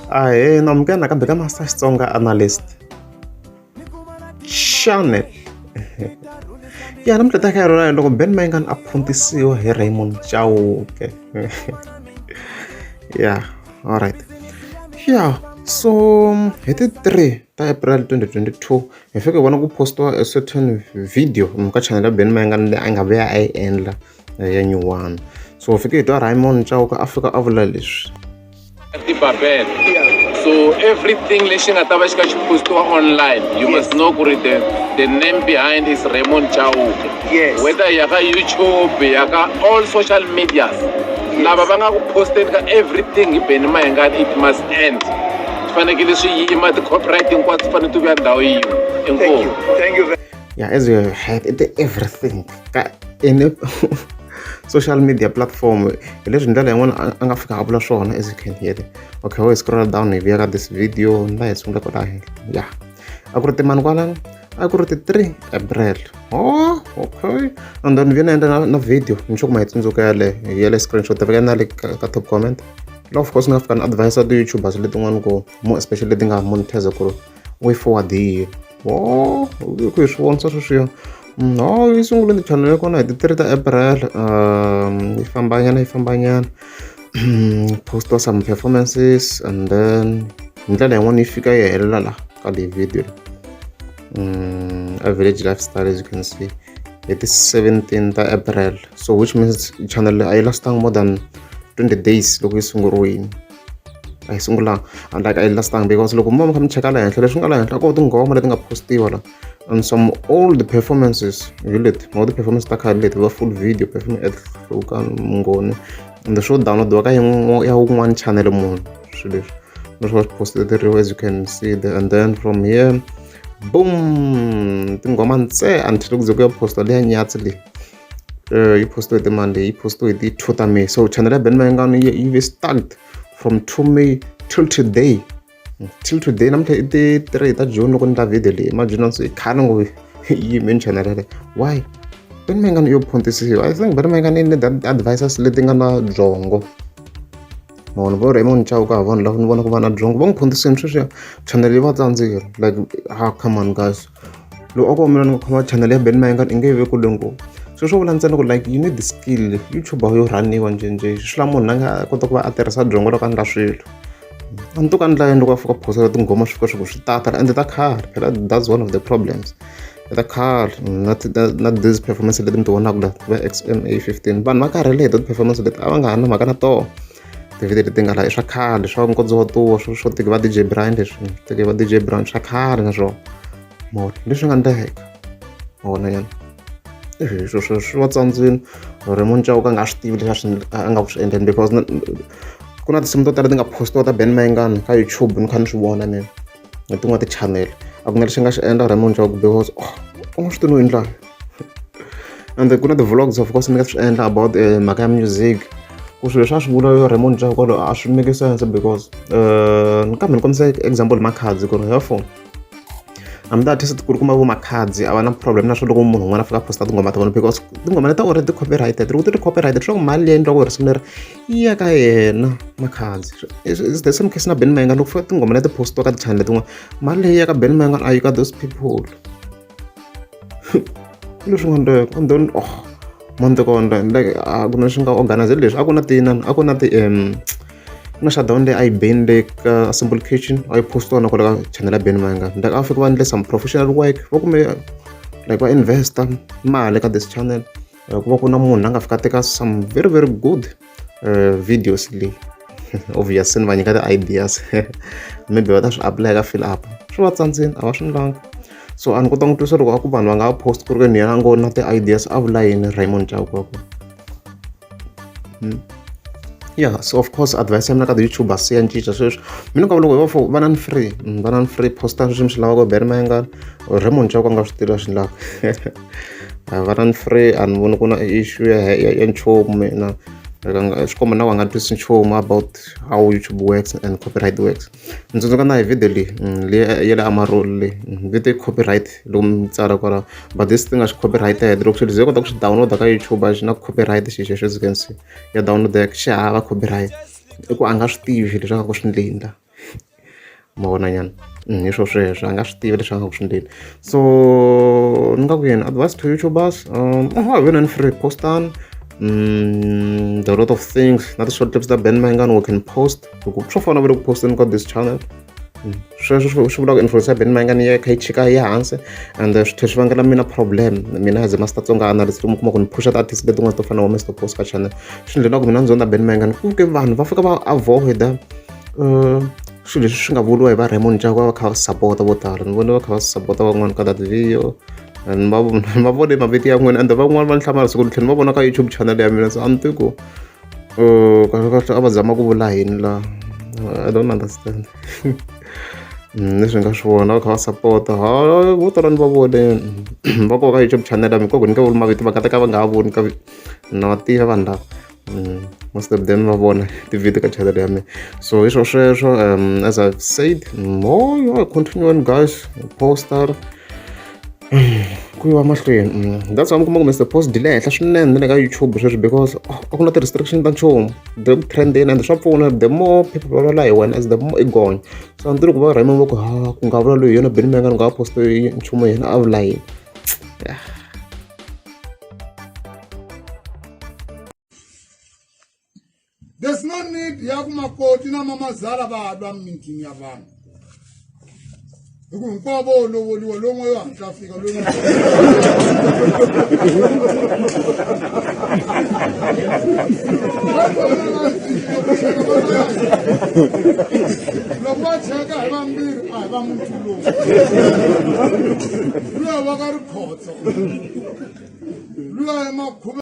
Ahee, na amukela nakambe ka Master Xitsonga Analyst Channel. Ya namuntlha ta kha rona loko Ben Mayengani a phuntisiwa hi Raymond Chauke. Yeah, all right. Yeah, so hi ti 3 ta April 2022 hi fike hi vona ku postiwa a certain video ka channel ya Ben Mayengani leyi a nga vuya a yi endla ya nyuwani. So hi fike hi twa Raymond Chauke a fika a vula leswi. Tibabel. So everything lexi nga ta va xi kha xi postiwa online, you must know ku ri the name behind is Raymond Chauke. Whether ya ka YouTube, ya ka all social medias. Lava va nga ku posteni ka everything hi Benny Mayengani, it must end. Swi fanekele swi yima, ti-copyright hinkwato ti fanele ti vuya ndhawu yin'we. Thank you. Inkomu. Thank you. Yeah, as you have heard, it everything ka any social media platform hi leswi ndlela yin'wana a nga fika a vula swona, as you can hear it. Okay, we scroll down hi vuya ka this video la hi sungula kwala henhla. Yeah, a ku ri timani kwalano, a ku ri ti 3 April. Oh, okay, and then vuye na endla na video ni sure ku ma hi tsundzuka yale yale screenshot veka na le ka top comment la. Of course ni nga fika ni advise ti-YouTubers letin'wana ku more especially leti nga monetize ku ri way forward hi yini. Oh, ku hi swi vonisa sweswiya. No, yi sungule ni channel ya kona hi ti 3 ta April, yi fambanyana yi fambanyana, posta some performances, and then hi ndlela yin'wana yi fika yi helela la ka leyi video a village lifestyle, as you can see, hi ti 17 ta April. So which means channel a yi lastanga more than 20 days loko yi sunguriwile, a yi sungulanga and like a yi lastanga, because loko mo va mi kha mi cheka la henhla leswi nga la henhla ko tinghoma leti nga postiwa la and some old performances hi leti mo ti-performance ta khale leti va full video perform at Hlukani Mungoni, and swo downloadiwa ka yin'we ya wun'wana channel munhu swilo leswi leswi va swi posteriwa, as you can see there. And then from here, boom, tinghoma ntse until ku ze ku ya posta leya nyatsi leyi. Yi postiwe hi timani leyi? Yi postiwe hi ti 2 ta May. So channel ya Ben Mayengani yi ve stuck from 2 May till today, till today. Namuntlha i ti 3 ta June loko ni endla video leyi. Imagine, se khale ngopfu yi yimeni channel yaleyo. Why Ben Mayengani yo phuntisiwa? I think Ben Mayengani ni advisors leti nga na byongo mavona vo Raymond Chauke ha vona lava ni vona ku va na byongo va n'wi phuntisini sweswiya channel yi va tsandzile. Like, ah, come on guys, loko a ku mina ni nga khoma channel ya Ben Mayengani i nge yi ve kule ngopfu. So swo vula ntsena ku like you need the skill. YouTube a yo rhaniwa njhenjhe, swi lava munhu a nga kota ku va a tirhisa byongo loko a endla swilo. A ni to ka ndla yini loko a fika phosela tinghoma swi fika swi ku swi tata ende ta khale phela. That's one of the problems, ta khale na these performance leti mi ti vonaka la va XMA 15. Vanhu va karhele hi to ti-performance leti, a va nga ha na mhaka na toho tivhidiyo leti nga la i swa khale swa nkondzo wa tuwa swo tiki va DJ Brian, leswi tiki va DJ Brian swa khale na swona mona leswi nga ndleka mona nyana swo swi va tsandzini. Raymond Chauke a nga swi tivi leswi a swi a nga ku swi endleni, because ku na tinsimu to tala ti nga postiwa ta Ben Mayengani ka YouTube, ni kha ni swi vona mina na tin'wana ti-channel. A ku na lexi nga xi endla Raymond Chauke because, oh, u nga swi tivi no endlani. And ku na ti-vlogs, of course, ni nga swi endla about mhaka ya music, ku swilo leswi a swi vula yo Raymond Chauke a swi make sense, because kambe ni kombisa example Makhadzi ku ri therefore hambi ti-artist ku ri kuma vo Makhadzi a va na problem na swona loko munhu un'wana a fika a posta tinghoma ta vona, because tinghoma leti already copyrighted. Loko ti ri copyrighted, swa ku mali leyi endliwaka hi risimu leri yi ya ka yena Makhadzi. It's the same case na Ben Mayengani. Loko fika tinghoma leti postiwa ka ti-channel letin'wana, mali leyi ya ka Ben Mayengani, a yi ka those people. Leswi nga ndleka, and then, oh, mantokonda like a ku na swi nga organize leswi a ku na tinani, a ku na ti ku na shutdown leyi a yi beni le ka Simple Kitchen, a yi postiwa na kwala ka channel ya Ben Mayengani. Like a fika va endle some professional work, va kume like va investa mali ka this channel, ku va ku na munhu la nga fika teka some very very good videos leyi. Obvious ni va nyika ti-ideas, maybe va ta swi apply ka fill up. Swi va tsandzini, a va swi ndlanga. So a ni kota ku twisisa loko a ku vanhu va nga post ku ri ke ni yena a ngo na ti-ideas, a vula yini Raymond Chauke wa kona? Yeah, so of course advice ya mina ka ti-YouTubers se ya cinca sweswi. Mina ka loko va va na ni free, va na ni free, posta sweswi mi swi lavaka Ben Mayengani. Raymond Chauke a nga swi tivi swi endlaka. Va na ni free, a ni voni ku na issue ya nchumu mina. Swi komba na ku a nga twisisi nchumu about how YouTube works and copyright works. Ni tsundzuka na hi video leyi leyi ya le Amaroli leyi vito copyright loko mi tsala kwalaho, but this thing a xi copyrighted. Loko swilo ze kota ku swi download ka YouTube, a xi na copyright xi xexo. As you can see, ya downloadeka, xi hava copyright. I ku a nga swi tivi leswi a nga ku swi endleni la ma vona nyana hi swo sweswo a nga swi tivi leswi a nga ku swi endleni so ni nga ku yini advice to youtubers a ha ni free postani there are a lot of things na ti-short clips ta Ben Mayengani we can post hi ku swo fana va le ku posteni ka this channel sweswo swi vula ku influence ya Ben Mayengani ya kha yi chika yi hansi and swi tlhela swi vangela mina problem mina as a master Tsonga analyst mi kuma ku ni phusha ti-artist letin'wana to fana na Mr Post ka channel swi ndlela ku mina ndzi zonda Ben Mayengani ku ke vanhu va fika va avoid swilo leswi swi nga vuriwa hi va Raymond Chauke va kha va sapota vo tala ni vone va kha va sapota van'wana ka that video and va va vone mavito ya n'wina ende van'wana va ni hlamarisa ku ni tlhela ni va vona ka YouTube channel ya mina so a ni tivi ku kahle kahle a va zama ku vula yini la I don't understand leswi nga swi vona va kha va sapota ha vo tala ni va vone va koka YouTube channel ya mina ku ni nge vuli mavito va nga ta ka va nga ha voni ka na va tiva vanhu lava most of them va vona ti-video ka channel ya mina so hi swo sweswo as I've said more yeah, continue on guys poster ku yiwa mahlweni that's why mi kuma ku Mr Post di le henhla swinene na le ka YouTube sweswi because a ku na ti-restriction ta nchumu the ku trendeni and swa pfuna the more people va vulavula hi wena as the more i gonya so a ni tivi ku va Raymond va ku ha ku nga vula loyi hi yena Benny Mayengani ku nga post nchumu yena a vula yini yeah. There's no need ya ku makoti na mamazala va lwa mintini ya vanhu hi ku hinkwavo vo lovoliwa lowun'we yo hatla fika lowun'we loko va cheka hi vambirhi a hi va muti lowu luya va ka rikhotso luya emakhuve.